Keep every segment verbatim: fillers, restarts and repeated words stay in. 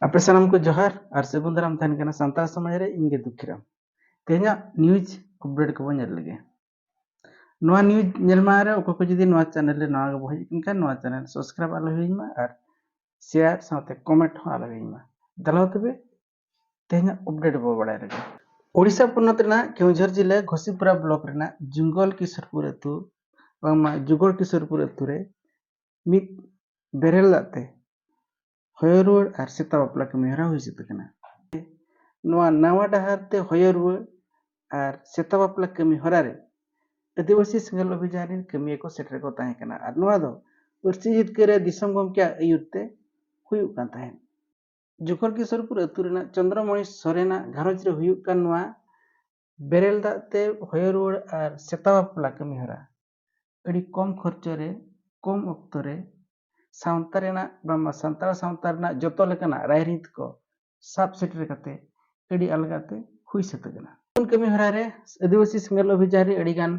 ᱟᱯᱮ ᱥᱟᱱᱟᱢ ᱠᱚ ᱡᱚᱦᱟᱨ ᱟᱨ ᱥᱟᱹᱜᱩᱱ ᱫᱟᱨᱟᱢ ᱛᱟᱦᱮᱱ ᱠᱟᱱᱟ ᱥᱟᱱᱛᱟᱲ ᱥᱚᱢᱟᱡᱽ ᱨᱮ ᱤᱧ ᱜᱮ ᱫᱩᱠᱷᱤᱨᱟᱢ᱾ ᱛᱮᱦᱮᱧᱟᱜ news update ᱠᱚᱵᱚᱱ ᱧᱮᱞ ᱞᱮᱜᱮ᱾ ᱱᱚᱣᱟ news ᱧᱮᱞ ᱢᱟᱲᱟᱝ ᱨᱮ ᱚᱠᱚᱭ ᱠᱚ ᱡᱩᱫᱤ ᱱᱚᱣᱟ channel ᱨᱮ ᱱᱟᱣᱟ ᱜᱮᱵᱚ ᱦᱮᱡ ᱟᱠᱟᱱ ᱠᱷᱟᱱ, ᱱᱚᱣᱟ channel subscribe ᱟᱞᱚ ᱦᱤᱲᱤᱧ ᱢᱟ ᱟᱨ share ᱥᱟᱶᱛᱮ comment ᱦᱚᱸ ᱟᱞᱚ ᱦᱤᱲᱤᱧ ᱢᱟ᱾ ᱫᱮᱞᱟ ᱛᱚᱵᱮ ᱛᱮᱦᱮᱧᱟᱜ update ᱵᱚ ᱵᱟᱲᱟᱭ ᱞᱮᱜᱮ᱾ ᱳᱰᱤᱥᱟ ᱯᱚᱱᱚᱛ ᱨᱮᱱᱟᱜ ᱠᱮᱣᱡᱷᱚᱨ ᱡᱤᱞᱟᱹ ᱜᱷᱳᱥᱤᱯᱩᱨᱟ block ᱨᱮᱱᱟᱜ ᱡᱩᱜᱚᱞ ᱠᱤᱥᱳᱨᱯᱩᱨ ᱟᱹᱛᱩ, ᱵᱟᱝᱢᱟ ᱡᱩᱜᱚᱞ ᱠᱤᱥᱳᱨᱯᱩᱨ ᱟᱹᱛᱩ ᱨᱮ ᱢᱤᱫ ᱵᱮᱨᱮᱞ ᱫᱟᱜ ᱛᱮ ᱦᱚᱭᱚ ᱨᱩᱣᱟᱹᱲ ᱟᱨ ᱥᱮᱛᱟ ᱵᱟᱯᱞᱟ ᱠᱟᱹᱢᱤ ᱦᱚᱨᱟ ᱦᱩᱭ ᱥᱟᱹᱛ ᱟᱠᱟᱱᱟ᱾ ᱱᱚᱣᱟ ᱱᱟᱣᱟ ᱰᱟᱦᱟᱨ ᱛᱮ ᱦᱚᱭᱚ ᱨᱩᱣᱟᱹᱲ ᱟᱨ ᱥᱮᱛᱟ ᱵᱟᱯᱞᱟ ᱠᱟᱹᱢᱤ ᱦᱚᱨᱟ ᱨᱮ ᱟᱹᱫᱤᱵᱟᱹᱥᱤ ᱥᱮᱸᱜᱮᱞ ᱚᱵᱷᱤᱡᱟᱱ ᱨᱮᱱ ᱠᱟᱹᱢᱤᱭᱟᱹ ᱠᱚ ᱥᱮᱴᱮᱨ ᱠᱚ ᱛᱟᱦᱮᱸ ᱠᱟᱱᱟ ᱟᱨ ᱱᱚᱣᱟ ᱫᱚ ᱯᱟᱹᱨᱥᱤ ᱡᱤᱛᱠᱟᱹᱨ ᱨᱮ ᱫᱤᱥᱚᱢ ᱜᱚᱢᱠᱮᱭᱟᱜ ᱟᱹᱭᱩᱨ ᱛᱮ ᱦᱩᱭᱩᱜ ᱠᱟᱱ ᱛᱟᱦᱮᱸᱫ᱾ ᱡᱩᱜᱚᱞ ᱠᱤᱥᱳᱨᱯᱩᱨ ᱟᱹᱛᱩ ᱨᱮᱱᱟᱜ ᱪᱚᱱᱫᱨᱚᱢᱚᱬᱤ ᱥᱚᱨᱮᱱᱟᱜ ᱜᱷᱟᱨᱚᱸᱡᱽ ᱨᱮ ᱦᱩᱭᱩᱜ ᱠᱟᱱ ᱱᱚᱣᱟ ᱵᱮᱨᱮᱞ ᱫᱟᱜ ᱛᱮ ᱦᱚᱭᱚ ᱨᱩᱣᱟᱹᱲ ᱟᱨ ᱥᱮᱛᱟ ᱵᱟᱯᱞᱟ ᱠᱟᱹᱢᱤ ᱦᱚᱨᱟ ᱟᱹᱰᱤ ᱠᱚᱢ ᱠᱷᱚᱨᱪᱚ ᱨᱮ, ᱠᱚᱢ ᱚᱠᱛᱚ ᱨᱮ ᱥᱟᱶᱛᱟ ᱨᱮᱱᱟᱜ, ᱵᱟᱝᱢᱟ ᱥᱟᱱᱛᱟᱲ ᱥᱟᱶᱛᱟ ᱨᱮᱱᱟᱜ ᱡᱚᱛᱚ ᱞᱮᱠᱟᱱᱟᱜ ᱨᱟᱭᱨᱤᱛ ᱠᱚ ᱥᱟᱵ ᱥᱮᱴᱮᱨ ᱠᱟᱛᱮ ᱟᱹᱰᱤ ᱟᱞᱜᱟ ᱛᱮ ᱦᱩᱭ ᱥᱟᱹᱛ ᱟᱠᱟᱱᱟ᱾ ᱠᱟᱹᱢᱤ ᱦᱚᱨᱟ ᱨᱮ ᱟᱹᱫᱤᱵᱟᱹᱥᱤ ᱥᱮᱸᱜᱮᱞ ᱚᱵᱷᱤᱡᱟᱱ ᱨᱮ ᱟᱹᱰᱤ ᱜᱟᱱ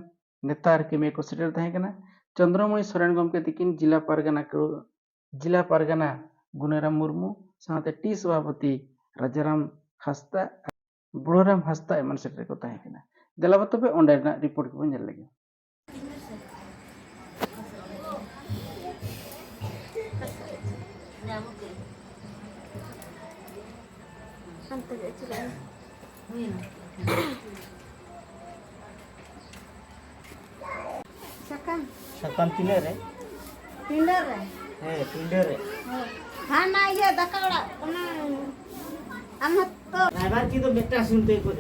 ᱱᱮᱛᱟ ᱟᱨ ᱠᱟᱹᱢᱤᱭᱟᱹ ᱠᱚ ᱥᱮᱴᱮᱨ ᱛᱟᱦᱮᱸ ᱠᱟᱱᱟ᱾ ᱪᱚᱱᱫᱨᱚᱢᱚᱬᱤ ᱥᱚᱨᱮᱱ ᱜᱚᱢᱠᱮ ᱛᱤᱠᱤᱱ ᱡᱮᱞᱟ ᱯᱟᱨᱜᱟᱱᱟ ᱠᱚ, ᱡᱮᱞᱟ ᱯᱟᱨᱜᱟᱱᱟ ᱜᱩᱱᱟᱹᱨᱟᱢ ᱢᱩᱨᱢᱩ ᱥᱟᱶᱛᱮ ᱴᱤ ᱥᱚᱵᱷᱟᱯᱚᱛᱤ ᱨᱟᱡᱟᱨᱟᱢ ᱦᱟᱸᱥᱫᱟ, ᱵᱩᱲᱟᱹᱨᱟᱢ ᱦᱟᱸᱥᱫᱟ ᱮᱢᱟᱱ ᱥᱮᱴᱮᱨ ᱠᱚ ᱛᱟᱦᱮᱸ ᱠᱟᱱᱟ᱾ ᱫᱮᱞᱟ ᱵᱚ ᱛᱚᱵᱮ ᱚᱸᱰᱮ ᱨᱮᱱᱟᱜ ᱨᱤᱯᱳᱨᱴ ᱠᱚᱵᱚᱱ ᱧᱮᱞ ᱞᱮᱜᱮ᱾ ᱦᱟᱱᱛᱮ ᱜᱮ ᱟᱹᱪᱩᱨᱚᱜ ᱢᱮ᱾ ᱥᱟᱠᱟᱢ᱾ ᱥᱟᱠᱟᱢ ᱛᱤᱱᱟᱹᱜ ᱨᱮ? ᱯᱤᱸᱰᱟᱹ ᱨᱮ᱾ ᱦᱮᱸ, ᱯᱤᱸᱰᱟᱹ ᱨᱮ᱾ ᱦᱳᱭ᱾ ᱦᱟᱱᱟ ᱤᱭᱟᱹ ᱫᱟᱠᱟ ᱚᱲᱟᱜ, ᱚᱱᱟ ᱟᱢ ᱦᱚᱸ ᱛᱚ᱾ ᱨᱟᱭᱵᱟᱨ ᱠᱤ ᱫᱚ ᱢᱤᱫᱴᱟᱝ ᱥᱩᱱ ᱛᱮ ᱠᱚ᱾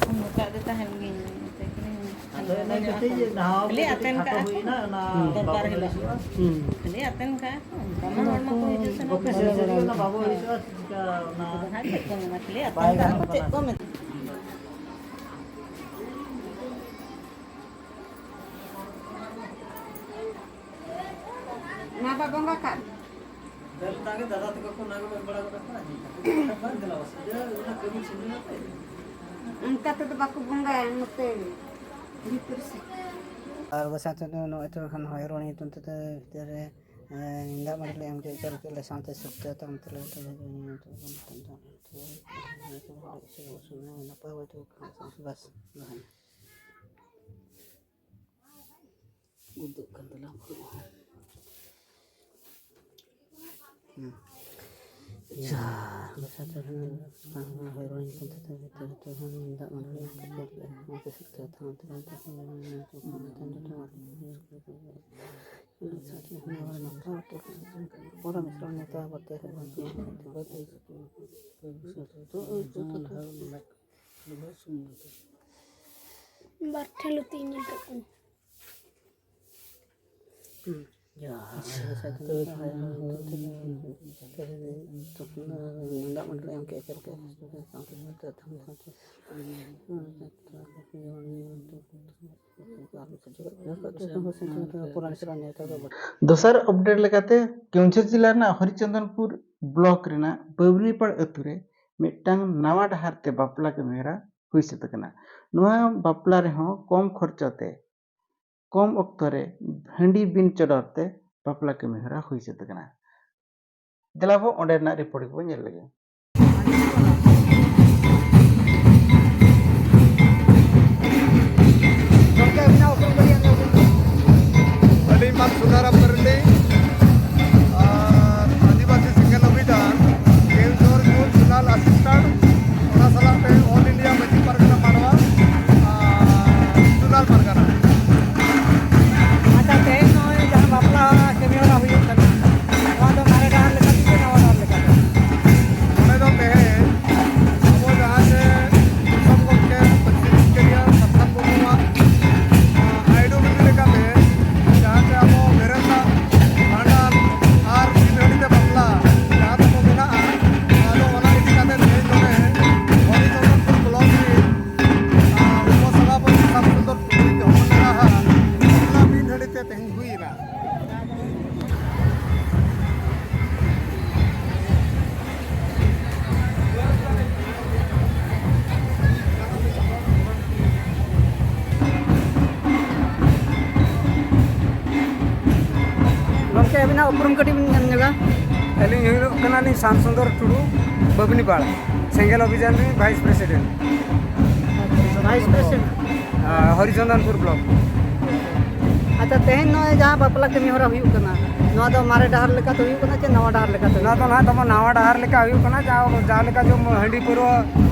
ᱚᱱᱠᱟ ᱫᱚ ᱛᱟᱦᱮᱱ ᱜᱤᱧ ᱢᱮᱛᱟᱭ ᱠᱟᱹᱱᱟᱹᱧ᱾ ᱟᱫᱚ ᱤᱱᱟᱹ ᱠᱟᱹᱴᱤᱡ ᱱᱟᱣᱟ ᱠᱷᱟᱹᱞᱤ ᱠᱟᱹᱴᱤᱡ ᱟᱛᱮᱱ ᱠᱷᱟᱴᱚ ᱠᱟᱜᱼᱟ ᱠᱚ᱾ ᱦᱩᱭᱱᱟ, ᱚᱱᱟ ᱦᱩᱸ᱾ ᱫᱚᱨᱠᱟᱨ ᱵᱟᱵᱚᱱ ᱦᱤᱞᱳᱜ᱾ ᱦᱤᱡᱩᱜᱼᱟ᱾ ᱦᱩᱸ᱾ ᱠᱷᱟᱹᱞᱤ ᱟᱛᱮᱱ ᱠᱟᱜᱼᱟ ᱠᱚ, ᱚᱱᱠᱟ ᱢᱟ ᱦᱚᱲᱢᱚ ᱠᱚ ᱦᱤᱡᱩᱜ ᱥᱮᱱᱚᱜ ᱵᱟᱯᱮ ᱠᱟᱱᱟ᱾ ᱥᱮᱴᱮᱨ ᱦᱩᱭᱩᱜᱼᱟ, ᱚᱱᱟ ᱵᱟᱵᱚ ᱦᱤᱡᱩᱜᱼᱟ, ᱪᱤᱠᱟ ᱚᱱᱟ ᱟᱫᱚ ᱦᱟᱸᱜ ᱪᱮᱫ ᱠᱚ ᱢᱮᱱᱟ, ᱠᱷᱟᱹᱞᱤ ᱟᱛᱮᱱ ᱵᱟᱭ ᱠᱟᱜᱼᱟ ᱠᱚ, ᱜᱟᱱᱚᱜ ᱪᱮᱫ ᱠᱟᱱᱟ᱾ ᱠᱚ ᱢᱮᱱᱟ? ᱱᱚᱣᱟ ᱫᱚ ᱵᱚᱸᱜᱟ ᱠᱟᱜ᱾ ᱫᱟᱹᱞ ᱛᱟᱸᱜᱮ ᱫᱟᱫᱟ ᱛᱟᱠᱚ ᱠᱚ ᱚᱱᱟ ᱜᱮ ᱵᱟᱲᱟ ᱜᱚᱫ ᱠᱟᱜᱼᱟ, ᱡᱤᱞ ᱠᱟᱛᱮ ᱵᱟᱝ ᱫᱮᱞᱟ ᱵᱟᱥᱮ᱾ ᱡᱟ ᱚᱱᱟ ᱠᱟᱹᱢᱤ ᱪᱷᱤᱰᱟᱹ ᱠᱟᱛᱮ᱾ ᱚᱱᱠᱟ ᱛᱮᱫᱚ ᱵᱟᱠᱚ ᱵᱚᱸᱜᱟᱭᱟ ᱱᱚᱛᱮ ᱵᱷᱤᱛᱨᱤ ᱥᱮᱫ᱾ ᱟᱨ ᱵᱟᱥᱟ ᱛᱮᱫᱚ ᱱᱚᱜᱼᱚᱭ ᱛᱚ ᱠᱷᱟᱱ ᱦᱚᱭ ᱨᱚᱲ ᱧᱩᱛᱩᱢ ᱛᱮᱫᱚ ᱵᱷᱤᱛᱟᱹᱨ ᱨᱮ ᱫᱟᱜ ᱢᱟᱹᱰᱤ ᱞᱮ ᱮᱢ ᱠᱮᱫ, ᱪᱟᱞ ᱠᱮᱫ ᱞᱮ ᱥᱟᱶᱛᱮ ᱥᱩᱠᱛᱮ ᱛᱟᱭᱚᱢ ᱛᱮᱞᱮ ᱱᱟᱯᱟᱭ ᱵᱟᱭ ᱛᱟᱦᱮᱸ ᱠᱟᱱᱟ᱾ ᱵᱟᱥ, ᱞᱟᱦᱟᱭᱮᱱᱟ᱾ ᱩᱫᱩᱜ ᱠᱟᱱ ᱛᱟᱞᱟᱝ ᱠᱚ᱾ ᱦᱩᱸ᱾ ᱟᱪᱪᱷᱟ᱾ ᱫᱟᱜ ᱢᱟᱹᱰᱤ ᱞᱮ ᱮᱢ ᱠᱮᱫ, ᱪᱟᱞ ᱠᱮᱫ ᱞᱮ ᱥᱟᱶᱛᱮ ᱥᱩᱠᱛᱮ ᱛᱟᱭᱚᱢ ᱛᱮᱞᱮ ᱵᱟᱨ ᱴᱷᱮᱱ ᱞᱩᱛᱤ ᱧᱮᱞ ᱠᱟᱜ ᱠᱟᱱᱟ᱾ ᱦᱩᱸ᱾ ᱡᱚᱦᱟᱨ᱾ ᱫᱟᱜ ᱢᱟᱹᱰᱤ ᱞᱮ ᱮᱢ ᱠᱮᱫ, ᱪᱟᱞ ᱠᱮᱫ ᱞᱮ ᱥᱟᱶᱛᱮ ᱥᱩᱠᱛᱮ ᱛᱟᱭᱚᱢ ᱛᱮᱞᱮ ᱫᱚᱥᱟᱨ ᱟᱯᱰᱮᱴ ᱞᱮᱠᱟᱛᱮ, ᱠᱮᱣᱚᱱᱡᱷᱚᱨ ᱡᱮᱞᱟ ᱨᱮᱱᱟᱜ ᱦᱚᱨᱤᱪᱚᱸᱫᱚᱱᱯᱩᱨ ᱵᱞᱚᱠ ᱨᱮᱱᱟᱜ ᱵᱟᱹᱵᱽᱱᱤᱯᱟᱲ ᱟᱹᱛᱩ ᱨᱮ ᱢᱤᱫᱴᱟᱝ ᱱᱟᱣᱟ ᱰᱟᱦᱟᱨ ᱛᱮ ᱵᱟᱯᱞᱟ ᱠᱟᱹᱢᱤᱦᱚᱨᱟ ᱦᱩᱭ ᱥᱟᱹᱛ ᱟᱠᱟᱱᱟ᱾ ᱱᱚᱣᱟ ᱵᱟᱯᱞᱟ ᱨᱮᱦᱚᱸ ᱠᱚᱢ ᱠᱷᱚᱨᱪᱟ ᱛᱮ, ᱠᱚᱢ ᱚᱠᱛᱚ ᱨᱮ ᱦᱟᱺᱰᱤ ᱵᱤᱱ ᱪᱚᱰᱚᱨ ᱛᱮ ᱵᱟᱯᱞᱟ ᱠᱟᱹᱢᱤᱦᱚᱨᱟ ᱦᱩᱭ ᱥᱟᱹᱛ ᱟᱠᱟᱱᱟ᱾ ᱫᱮᱞᱟ ᱵᱚ ᱚᱸᱰᱮ ᱨᱮᱱᱟᱜ ᱨᱤᱯᱳᱨᱴ ᱜᱮᱵᱚ ᱧᱮᱞ ᱞᱮᱜᱮ᱾ ᱜᱚᱢᱠᱮ, ᱟᱹᱵᱤᱱᱟᱜ ᱩᱯᱨᱩᱢ ᱠᱟᱹᱴᱤᱡ ᱮᱢ ᱧᱚᱜ ᱵᱤᱱ᱾ ᱟᱹᱞᱤᱧ ᱢᱟ ᱥᱩᱱᱟᱨᱟᱢ ᱢᱟᱨᱰᱤ, ᱟᱨ ᱟᱹᱫᱤᱵᱟᱹᱥᱤ ᱥᱮᱸᱜᱮᱞ ᱚᱵᱷᱤᱡᱟᱱ, ᱠᱮᱣᱚᱱᱡᱷᱚᱨ ᱡᱳᱱ zonal assistant, ᱚᱱᱟ ᱥᱟᱞᱟᱜ ᱛᱮ All India ᱢᱟᱹᱡᱷᱤ ᱯᱟᱨᱜᱟᱱᱟ ᱢᱟᱰᱣᱟ, ᱟᱨ zonal ᱯᱟᱨᱜᱟᱱᱟ᱾ ᱟᱪᱪᱷᱟ, ᱛᱮᱦᱮᱧ ᱱᱚᱜᱼᱚᱭ ᱡᱟᱦᱟᱸ ᱵᱟᱯᱞᱟ ᱠᱟᱹᱢᱤ ᱦᱚᱨᱟ ᱦᱩᱭᱩᱜ ᱠᱟᱱᱟ, ᱱᱚᱣᱟ ᱫᱚ ᱢᱟᱨᱮ ᱰᱟᱦᱟᱨ ᱞᱮᱠᱟᱛᱮ ᱥᱮ ᱱᱟᱣᱟ ᱰᱟᱦᱟᱨ ᱞᱮᱠᱟᱛᱮ? ᱱᱚᱰᱮ ᱫᱚ ᱛᱮᱦᱮᱧ ᱟᱵᱚ ᱡᱟᱦᱟᱸ ᱡᱮ ᱫᱤᱥᱚᱢ ᱜᱚᱢᱠᱮ ᱯᱟᱹᱨᱥᱤ ᱡᱤᱛᱠᱟᱹᱨᱤᱭᱟᱹ ᱥᱟᱯᱲᱟᱢ ᱵᱟᱹᱵᱩᱣᱟᱜ, ᱟᱸ, ideology ᱞᱮᱠᱟᱛᱮ ᱡᱟᱦᱟᱸ ᱡᱮ ᱟᱵᱚ ᱵᱮᱨᱮᱞ ᱫᱟᱜ ᱩᱯᱨᱩᱢ ᱠᱟᱹᱴᱤᱡ ᱵᱤᱱ ᱧᱟᱢ ᱧᱚᱜᱟ? ᱟᱹᱞᱤᱧ ᱦᱩᱭᱩᱜ ᱠᱟᱱᱟᱞᱤᱧ ᱥᱟᱢ ᱥᱩᱱᱫᱚᱨ ᱴᱩᱰᱩ, ᱵᱟᱹᱵᱽᱱᱤᱯᱟᱲ, ᱥᱮᱸᱜᱮᱞ ᱚᱵᱷᱤᱡᱟᱱ ᱨᱤᱱ vice president. Vice president. Harichandanpur block. ᱟᱪᱪᱷᱟ, ᱛᱮᱦᱮᱧ ᱱᱚᱜᱼᱚᱭ ᱡᱟᱦᱟᱸ ᱵᱟᱯᱞᱟ ᱠᱟᱹᱢᱤ ᱦᱚᱨᱟ ᱦᱩᱭᱩᱜ ᱠᱟᱱᱟ, ᱱᱚᱣᱟ ᱫᱚ ᱢᱟᱨᱮ ᱰᱟᱦᱟᱨ ᱞᱮᱠᱟᱛᱮ ᱦᱩᱭᱩᱜ ᱠᱟᱱᱟ ᱪᱮ ᱱᱟᱣᱟ ᱰᱟᱦᱟᱨ ᱞᱮᱠᱟᱛᱮ? ᱱᱚᱣᱟ ᱫᱚ ᱱᱟᱦᱟᱜ ᱛᱟᱵᱚ ᱱᱟᱣᱟ ᱰᱟᱦᱟᱨ ᱞᱮᱠᱟ ᱦᱩᱭᱩᱜ ᱠᱟᱱᱟ᱾ ᱡᱟᱦᱟᱸ, ᱡᱟᱦᱟᱸ ᱞᱮᱠᱟ ᱡᱚᱢ ᱦᱟᱺᱰᱤ ᱯᱟᱹᱣᱨᱟᱹ,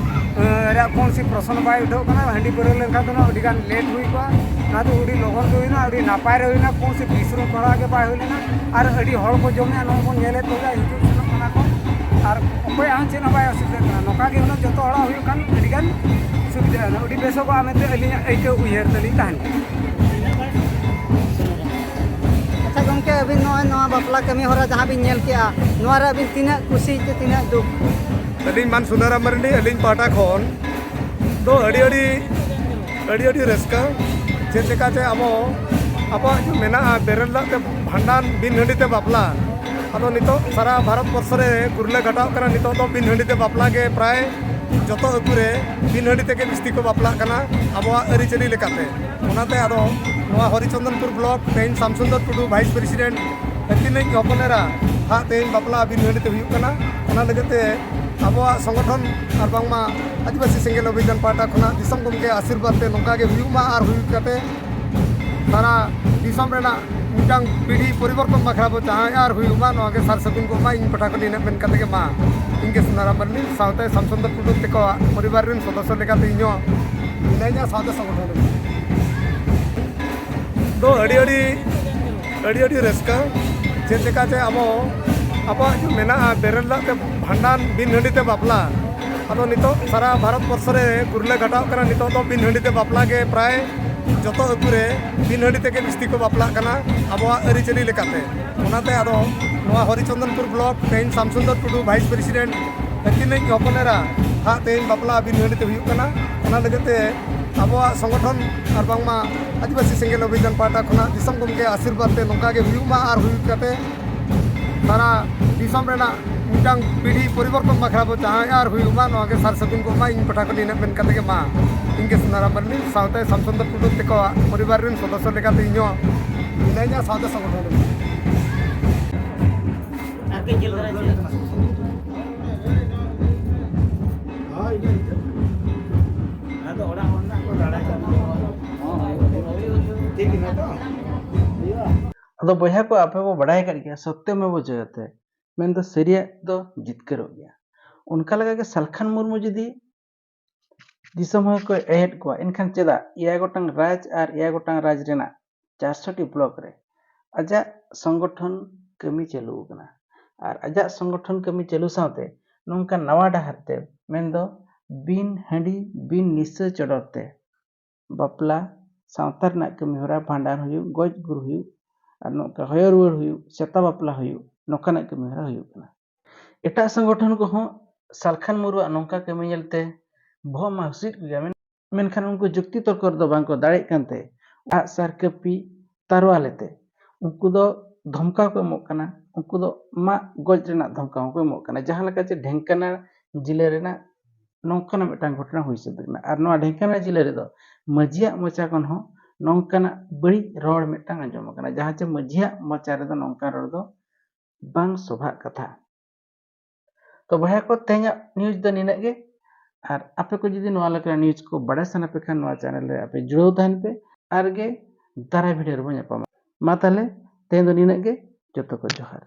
ᱮ, ᱨᱮᱭᱟᱜ ᱠᱳᱱᱥᱤ ᱯᱨᱚᱥᱱᱚ ᱵᱟᱭ ᱩᱴᱷᱟᱹᱣ ᱠᱟᱱᱟ᱾ ᱦᱟᱺᱰᱤ ᱯᱟᱹᱣᱨᱟᱹ ᱞᱮᱱᱠᱷᱟᱱ ᱫᱚ ᱱᱟᱦᱟᱜ ᱟᱹᱰᱤ ᱜᱟᱱ ᱞᱮᱴ ᱦᱩᱭ ᱠᱚᱜᱼᱟ᱾ ᱚᱱᱟ ᱫᱚ ᱟᱹᱰᱤ ᱞᱚᱜᱚᱱ ᱜᱮ ᱦᱩᱭᱱᱟ, ᱟᱹᱰᱤ ᱱᱟᱯᱟᱭ ᱨᱮ ᱦᱩᱭᱱᱟ, ᱠᱳᱱᱥᱤ ᱵᱤᱥᱨᱩᱢ ᱠᱷᱚᱲᱟ ᱜᱮ ᱵᱟᱭ ᱦᱩᱭ ᱞᱮᱱᱟ᱾ ᱟᱨ ᱟᱹᱰᱤ ᱦᱚᱲ ᱠᱚ ᱡᱚᱢᱮᱜᱼᱟ, ᱱᱚᱣᱟ ᱵᱚᱱ ᱧᱮᱞᱮᱫ ᱠᱚᱜᱮᱭᱟ, ᱦᱤᱡᱩᱜ ᱥᱮᱱᱚᱜ ᱠᱟᱱᱟ ᱠᱚ᱾ ᱟᱨ ᱚᱠᱚᱭᱟᱜ ᱦᱚᱸ ᱪᱮᱫ ᱦᱚᱸ ᱵᱟᱭ ᱚᱥᱩᱵᱤᱫᱷᱟ ᱠᱟᱱᱟ᱾ ᱱᱚᱝᱠᱟ ᱜᱮ ᱦᱩᱱᱟᱹᱝ ᱡᱚᱛᱚ ᱦᱚᱲᱟᱜ ᱦᱩᱭᱩᱜ ᱠᱷᱟᱱ ᱟᱹᱰᱤ ᱜᱟᱱ ᱥᱩᱵᱤᱫᱷᱟ, ᱟᱹᱰᱤ ᱵᱮᱥᱚᱜᱚᱜᱼᱟ ᱢᱮᱱᱛᱮ ᱟᱹᱞᱤᱧᱟᱜ ᱟᱹᱭᱠᱟᱹᱣ ᱩᱭᱦᱟᱹᱨ ᱛᱟᱹᱞᱤᱧ ᱛᱟᱦᱮᱱ ᱠᱟᱱᱟ᱾ ᱟᱪᱪᱷᱟ ᱜᱚᱢᱠᱮ, ᱟᱹᱵᱤᱱ ᱱᱚᱜᱼᱚᱭ ᱱᱚᱣᱟ ᱵᱟᱯᱞᱟ ᱠᱟᱹᱢᱤ ᱦᱚᱨᱟ ᱡᱟᱦᱟᱸ ᱵᱤᱱ ᱧᱮᱞ ᱠᱮᱜᱼᱟ, ᱱᱚᱣᱟ ᱨᱮ ᱟᱹᱵᱤᱱ ᱛᱤᱱᱟᱹᱜ ᱠᱩᱥᱤ ᱪᱮ ᱛᱤᱱᱟᱹᱜ ᱫᱩᱠ? ᱟᱹᱞᱤᱧ ᱢᱟᱱ ᱥᱩᱱᱟᱨᱟᱢ ᱢᱟᱨᱰᱤ, ᱟᱹᱞᱤᱧ ᱯᱟᱦᱴᱟ ᱠᱷᱚᱱ ᱫᱚ ᱟᱹᱰᱤ ᱟᱹᱰᱤ, ᱟᱹᱰᱤ ᱟᱹᱰᱤ ᱨᱟᱹᱥᱠᱟᱹ᱾ ᱪᱮᱫ ᱞᱮᱠᱟ ᱪᱮ ᱟᱵᱚ, ᱟᱵᱚᱣᱟᱜ ᱡᱮ ᱢᱮᱱᱟᱜᱼᱟ, ᱵᱮᱨᱮᱞ ᱫᱟᱜ ᱛᱮ ᱵᱷᱟᱸᱰᱟᱱ, ᱵᱤᱱ ᱦᱟᱺᱰᱤ ᱛᱮ ᱵᱟᱯᱞᱟ᱾ ᱟᱫᱚ ᱱᱤᱛᱚᱜ ᱥᱟᱨᱟ ᱵᱷᱟᱨᱚᱛ ᱵᱚᱨᱥᱚ ᱨᱮ ᱜᱩᱨᱞᱟᱹ ᱜᱷᱟᱴᱟᱣ ᱠᱟᱱᱟ᱾ ᱱᱤᱛᱚᱜ ᱫᱚ ᱵᱤᱱ ᱦᱟᱺᱰᱤ ᱛᱮ ᱵᱟᱯᱞᱟ ᱜᱮ ᱯᱨᱟᱭ ᱡᱚᱛᱚ ᱟᱹᱛᱩ ᱨᱮ ᱵᱤᱱ ᱦᱟᱺᱰᱤ ᱛᱮᱜᱮ ᱵᱤᱥᱛᱤ ᱠᱚ ᱵᱟᱯᱞᱟᱜ ᱠᱟᱱᱟ ᱟᱵᱚᱣᱟᱜ ᱟᱹᱨᱤᱪᱟᱹᱞᱤ ᱞᱮᱠᱟᱛᱮ᱾ ᱚᱱᱟᱛᱮ ᱟᱫᱚ ᱱᱚᱣᱟ ᱦᱚᱨᱤᱪᱚᱱᱫᱚᱱᱯᱩᱨ ᱵᱞᱚᱠ ᱛᱮᱦᱮᱧ ᱥᱟᱢᱥᱩᱱᱫᱚᱨ ᱴᱩᱰᱩ ᱵᱷᱟᱭᱤᱥ ᱯᱨᱮᱥᱤᱰᱮᱱᱴ ᱟᱹᱠᱤᱱᱤᱡ ᱦᱚᱯᱚᱱ ᱮᱨᱟ ᱦᱟᱜ ᱛᱮᱦᱮᱧ ᱵᱟᱯᱞᱟ ᱵᱤᱱ ᱦᱟᱺᱰᱤ ᱛᱮ ᱦᱩᱭᱩᱜ ᱠᱟᱱᱟ᱾ ᱚᱱᱟ ᱞᱟᱹᱜᱤᱫ ᱛᱮ ᱟᱵᱚᱣᱟᱜ ᱥᱚᱝᱜᱚᱴᱷᱚᱱ ᱟᱨ ᱵᱟᱝᱢᱟ ᱟᱹᱫᱤᱵᱟᱹᱥᱤ ᱥᱮᱸᱜᱮᱞ ᱚᱵᱷᱤᱡᱟᱱ ᱯᱟᱦᱴᱟ ᱠᱷᱚᱱᱟᱜ ᱫᱤᱥᱚᱢ ᱜᱚᱢᱠᱮ ᱟᱥᱤᱨᱵᱟᱫᱽ ᱛᱮ ᱱᱚᱝᱠᱟ ᱜᱮ ᱦᱩᱭᱩᱜ ᱢᱟ ᱟᱨ ᱦᱩᱭ ᱠᱟᱛᱮ ᱥᱟᱨᱟ ᱫᱤᱥᱚᱢ ᱨᱮᱱᱟᱜ ᱢᱤᱫᱴᱟᱝ ᱯᱤᱲᱦᱤ ᱯᱚᱨᱤᱵᱚᱨᱛᱚᱱ ᱵᱟᱠᱷᱨᱟ ᱵᱚ ᱡᱟᱦᱟᱸᱭ ᱟᱨ ᱦᱩᱭᱩᱜ ᱢᱟ, ᱱᱚᱣᱟ ᱜᱮ ᱥᱟᱨ ᱥᱟᱹᱜᱩᱱ ᱠᱚᱜ ᱢᱟ᱾ ᱤᱧ ᱯᱟᱦᱴᱟ ᱠᱷᱚᱱ ᱤᱱᱟᱹᱜ ᱢᱮᱱ ᱠᱟᱛᱮ ᱜᱮ ᱢᱟ, ᱤᱧ ᱜᱮ ᱥᱩᱱᱟᱨᱟᱢ ᱢᱟᱹᱨᱰᱤ ᱥᱟᱶᱛᱮ ᱥᱟᱢᱥᱩᱱᱫᱚᱨ ᱴᱩᱰᱩ ᱛᱮᱠᱚᱣᱟᱜ ᱯᱚᱨᱤᱵᱟᱨ ᱨᱮᱱ ᱥᱚᱫᱚᱥᱥᱚ ᱞᱮᱠᱟᱛᱮ ᱤᱧ ᱦᱚᱸ ᱢᱤᱱᱟᱹᱧᱟ, ᱥᱟᱶᱛᱮ ᱥᱚᱝᱜᱚᱴᱷᱚᱱ ᱨᱮ᱾ ᱫᱚ ᱟᱹᱰᱤ ᱟᱹᱰᱤ, ᱟᱹᱰᱤ ᱟᱹᱰᱤ ᱨᱟᱹᱥᱠᱟᱹ᱾ ᱪᱮᱫ ᱞᱮᱠᱟ ᱪᱮ ᱟᱵᱚ, ᱟᱵᱚᱣᱟᱜ ᱡᱮ ᱢᱮᱱᱟᱜᱼᱟ, ᱵᱮᱨᱮᱞ ᱫᱟᱜ ᱛᱮ ᱵᱷᱟᱸᱰᱟᱱ, ᱵᱤᱱ ᱦᱟᱺᱰᱤ ᱛᱮ ᱵᱟᱯᱞᱟ᱾ ᱟᱫᱚ ᱱᱤᱛᱚᱜ ᱥᱟᱨᱟ ᱵᱷᱟᱨᱚᱛ ᱵᱚᱨᱥᱚ ᱨᱮ ᱜᱩᱨᱞᱟᱹ ᱜᱷᱟᱴᱟᱣ ᱠᱟᱱᱟ᱾ ᱱᱤᱛᱚᱜ ᱫᱚ ᱵᱤᱱ ᱦᱟᱺᱰᱤ ᱛᱮ ᱵᱟᱯᱞᱟ ᱜᱮ ᱯᱨᱟᱭ ᱡᱚᱛᱚ ᱟᱹᱛᱩ ᱨᱮ ᱵᱤᱱ ᱦᱟᱺᱰᱤ ᱛᱮᱜᱮ ᱵᱤᱥᱛᱤ ᱠᱚ ᱵᱟᱯᱞᱟᱜ ᱠᱟᱱᱟ ᱟᱵᱚᱣᱟᱜ ᱟᱹᱨᱤᱪᱟᱹᱞᱤ ᱞᱮᱠᱟᱛᱮ᱾ ᱚᱱᱟᱛᱮ ᱟᱫᱚ ᱱᱚᱣᱟ ᱦᱚᱨᱤᱪᱚᱱᱫᱚᱱᱯᱩᱨ ᱵᱞᱚᱠ ᱛᱮᱦᱮᱧ ᱥᱟᱢᱥᱩᱱᱫᱚᱨ ᱴᱩᱰᱩ ᱵᱷᱟᱭᱤᱥ ᱯᱨᱮᱥᱤᱰᱮᱱᱴ ᱟᱹᱠᱤᱱᱤᱡ ᱦᱚᱯᱚᱱ ᱮᱨᱟ ᱦᱟᱜ ᱛᱮᱦᱮᱧ ᱵᱟᱯᱞᱟ ᱵᱤᱱ ᱦᱟᱺᱰᱤ ᱛᱮ ᱦᱩᱭᱩᱜ ᱠᱟᱱᱟ᱾ ᱚᱱᱟ ᱞᱟᱹᱜᱤᱫ ᱛᱮ ᱟᱵᱚᱣᱟᱜ ᱥᱚᱝᱜᱚᱴᱷᱚᱱ ᱟᱨ ᱵᱟᱝᱢᱟ ᱟᱹᱫᱤᱵᱟᱹᱥᱤ ᱥᱮᱸᱜᱮᱞ ᱚᱵᱷᱤᱡᱟᱱ ᱯᱟᱦᱴᱟ ᱠᱷᱚᱱᱟᱜ ᱫᱤᱥᱚᱢ ᱜᱚᱢᱠᱮ ᱟᱥᱤᱨᱵᱟᱫᱽ ᱛᱮ ᱱᱚᱝᱠᱟ ᱜᱮ ᱦᱩᱭᱩᱜ ᱢᱟ ᱟᱨ ᱦᱩᱭ ᱠᱟᱛᱮ ᱥᱟᱨᱟ ᱫᱤᱥᱚᱢ ᱨᱮᱱᱟᱜ ᱢᱤᱫᱴᱟᱝ ᱯᱤᱲᱦᱤ ᱯᱚᱨᱤᱵᱚᱨᱛᱚᱱ ᱵᱟᱠᱷᱨᱟ ᱵᱚ ᱡᱟᱦᱟᱸᱭ ᱟᱨ ᱦᱩᱭᱩᱜ ᱢᱟ, ᱱᱚᱣᱟ ᱜᱮ ᱥᱟᱨ ᱥᱟᱹᱜᱩᱱ ᱠᱚᱜ ᱢᱟ᱾ ᱤᱧ ᱯᱟᱦᱴᱟ ᱠᱷᱚᱱ ᱤᱱᱟᱹᱜ ᱢᱮᱱ ᱠᱟᱛᱮ ᱜᱮ ᱢᱟ, ᱤᱧ ᱜᱮ ᱥᱩᱱᱟᱨᱟᱢ ᱢᱟᱹᱨᱰᱤ ᱥᱟᱶᱛᱮ ᱥᱟᱢᱥᱩᱱᱫᱚᱨ ᱴᱩᱰᱩ ᱛᱮᱠᱚᱣᱟᱜ ᱯᱚᱨᱤᱵᱟᱨ ᱨᱮᱱ ᱥᱚᱫᱚᱥᱥᱚ ᱞᱮᱠᱟᱛᱮ ᱤᱧ ᱦᱚᱸ ᱢᱤᱱᱟᱹᱧᱟ, ᱥᱟᱶᱛᱮ ᱥᱚᱝᱜᱚᱴᱷᱚᱱ ᱨᱮ᱾ ᱟᱫᱚ ᱚᱲᱟᱜ ᱦᱚᱲ ᱨᱮᱱᱟᱜ ᱠᱚ ᱞᱟᱲᱟᱭ ᱠᱟᱱᱟ᱾ ᱴᱷᱤᱠ ᱜᱮᱭᱟ ᱛᱚ? ᱟᱫᱚ ᱵᱚᱭᱦᱟ ᱠᱚ, ᱟᱯᱮ ᱵᱚ ᱵᱟᱲᱟᱭ ᱟᱠᱟᱫ ᱜᱮᱭᱟ, ᱥᱚᱛᱭᱚᱢᱮᱵᱚ ᱡᱚᱭᱚᱛᱮ, ᱢᱮᱱᱫᱚ ᱥᱟᱹᱨᱤᱭᱟᱜ ᱫᱚ ᱡᱤᱛᱠᱟᱹᱨᱚᱜ ᱜᱮᱭᱟ᱾ ᱚᱱᱠᱟ ᱞᱮᱠᱟᱜᱮ ᱥᱟᱞᱠᱷᱟᱱ ᱢᱩᱨᱢᱩ ᱡᱩᱫᱤ ᱫᱤᱥᱚᱢ ᱦᱚᱲ ᱠᱚ ᱮᱦᱮᱫ ᱠᱚᱣᱟ, ᱮᱱᱠᱷᱟᱱ ᱪᱮᱫᱟᱜ ᱮᱭᱟᱭ ᱜᱚᱴᱟᱝ ᱨᱟᱡᱽ ᱟᱨ ᱮᱭᱟᱭ ᱜᱚᱴᱟᱝ ᱨᱟᱡᱽ ᱨᱮᱱᱟᱜ ᱪᱟᱨᱥᱚᱴᱤ ᱵᱞᱚᱠ ᱨᱮ ᱟᱡᱟᱜ ᱥᱚᱝᱜᱚᱴᱷᱚᱱ ᱠᱟᱹᱢᱤ ᱪᱟᱹᱞᱩ ᱟᱠᱟᱱᱟ? ᱟᱨ ᱟᱡᱟᱜ ᱥᱚᱝᱜᱚᱴᱷᱚᱱ ᱠᱟᱹᱢᱤ ᱪᱟᱹᱞᱩ ᱥᱟᱶᱛᱮ ᱱᱚᱝᱠᱟ ᱱᱟᱣᱟ ᱰᱟᱦᱟᱨ ᱛᱮ, ᱢᱮᱱᱫᱚ ᱵᱤᱱ ᱦᱟᱺᱰᱤ ᱵᱤᱱ ᱱᱤᱥᱟᱹ ᱪᱚᱰᱚᱨ ᱛᱮ ᱵᱟᱯᱞᱟ, ᱥᱟᱶᱛᱟ ᱨᱮᱱᱟᱜ ᱠᱟᱹᱢᱤᱦᱚᱨᱟ, ᱵᱷᱟᱸᱰᱟᱱ ᱦᱩᱭᱩᱜ, ᱜᱚᱡ ᱜᱩᱨ ᱦᱩᱭᱩᱜ, ᱟᱨ ᱱᱚᱝᱠᱟ ᱦᱚᱭᱚ ᱨᱩᱣᱟᱹᱲ ᱦᱩᱭᱩᱜ, ᱪᱮᱛᱟ ᱵᱟᱯᱞᱟ ᱦᱩᱭᱩᱜ, ᱱᱚᱝᱠᱟᱱᱟᱜ ᱠᱟᱹᱢᱤᱦᱚᱨᱟ ᱦᱩᱭᱩᱜ ᱠᱟᱱᱟ᱾ ᱮᱴᱟᱜ ᱥᱚᱝᱜᱚᱴᱷᱚᱱ ᱠᱚᱦᱚᱸ ᱥᱟᱞᱠᱷᱟᱱ ᱢᱩᱨᱢᱩᱣᱟᱜ ᱱᱚᱝᱠᱟ ᱠᱟᱹᱢᱤ ᱧᱮᱞᱛᱮ ᱵᱚᱦᱚᱜ ᱢᱟ ᱦᱩᱥᱤᱫ ᱠᱚ ᱜᱮᱭᱟ, ᱢᱮᱱ-, ᱢᱮᱱᱠᱷᱟᱱ ᱩᱱᱠᱩ ᱡᱩᱠᱛᱤ ᱛᱚᱨᱠᱚ ᱨᱮᱫᱚ ᱵᱟᱝᱠᱚ ᱫᱟᱲᱮᱭᱟᱜ ᱠᱟᱱᱛᱮ ᱟᱜ ᱥᱟᱨ ᱠᱟᱹᱯᱤ ᱛᱟᱨᱣᱟ ᱞᱮᱛᱮ ᱩᱱᱠᱩ ᱫᱚ ᱫᱷᱚᱢᱠᱟᱣ ᱠᱚ ᱮᱢᱚᱜ ᱠᱟᱱᱟ, ᱩᱱᱠᱩ ᱫᱚ ᱢᱟᱜ ᱜᱚᱡ ᱨᱮᱱᱟᱜ ᱫᱷᱚᱢᱠᱟᱣ ᱦᱚᱸᱠᱚ ᱮᱢᱚᱜ ᱠᱟᱱᱟ᱾ ᱡᱟᱦᱟᱸ ᱞᱮᱠᱟ ᱪᱮ ᱰᱷᱮᱝᱠᱟᱱᱟᱜ ᱡᱤᱞᱟᱹ ᱨᱮᱱᱟᱜ ᱱᱚᱝᱠᱟᱱᱟᱜ ᱢᱤᱫᱴᱟᱝ ᱜᱷᱚᱴᱚᱱᱟ ᱦᱩᱭ ᱥᱟᱹᱛ ᱮᱱᱟ᱾ ᱟᱨ ᱱᱚᱣᱟ ᱰᱷᱮᱝᱠᱟᱱᱟᱜ ᱡᱤᱞᱟᱹ ᱨᱮᱫᱚ ᱢᱟᱹᱡᱷᱤᱭᱟᱜ ᱢᱚᱪᱟ ᱠᱷᱚᱱ ᱦᱚᱸ ᱱᱚᱝᱠᱟᱱᱟᱜ ᱵᱟᱹᱲᱤᱡ ᱨᱚᱲ ᱢᱤᱫᱴᱟᱝ ᱟᱸᱡᱚᱢ ᱟᱠᱟᱱᱟ, ᱡᱟᱦᱟᱸ ᱪᱮ ᱢᱟᱹᱡᱷᱤᱭᱟᱜ ᱢᱚᱪᱟ ᱨᱮᱫᱚ ᱱᱚᱝᱠᱟᱱ ᱨᱚᱲ ᱫᱚ ᱵᱟᱝ ᱥᱚᱵᱷᱟᱜ ᱠᱟᱛᱷᱟ᱾ ᱛᱚ ᱵᱚᱭᱦᱟ ᱠᱚ, ᱛᱮᱦᱮᱧᱟᱜ ᱱᱤᱭᱩᱡᱽ ᱫᱚ ᱱᱤᱱᱟᱹᱜ ᱜᱮ᱾ ᱟᱨ ᱟᱯᱮ ᱠᱚ ᱡᱩᱫᱤ ᱱᱚᱣᱟ ᱞᱮᱠᱟᱱᱟᱜ ᱱᱤᱭᱩᱡᱽ ᱠᱚ ᱵᱟᱲᱟᱭ ᱥᱟᱱᱟ ᱯᱮ ᱠᱷᱟᱱ, ᱱᱚᱣᱟ ᱪᱮᱱᱮᱞ ᱨᱮ ᱟᱯᱮ ᱡᱩᱲᱟᱹᱣ ᱛᱟᱦᱮᱱ ᱯᱮ᱾ ᱟᱨ ᱜᱮ ᱫᱟᱨᱟᱭ ᱵᱷᱤᱰᱤᱭᱳ ᱨᱮᱵᱚᱱ ᱧᱟᱯᱟᱢᱟ᱾ ᱢᱟ ᱛᱟᱦᱞᱮ ᱛᱮᱦᱮᱧ ᱫᱚ ᱱᱤᱱᱟᱹᱜ ᱜᱮ᱾ ᱡᱚᱛᱚ ᱠᱚ ᱡᱚᱦᱟᱨ᱾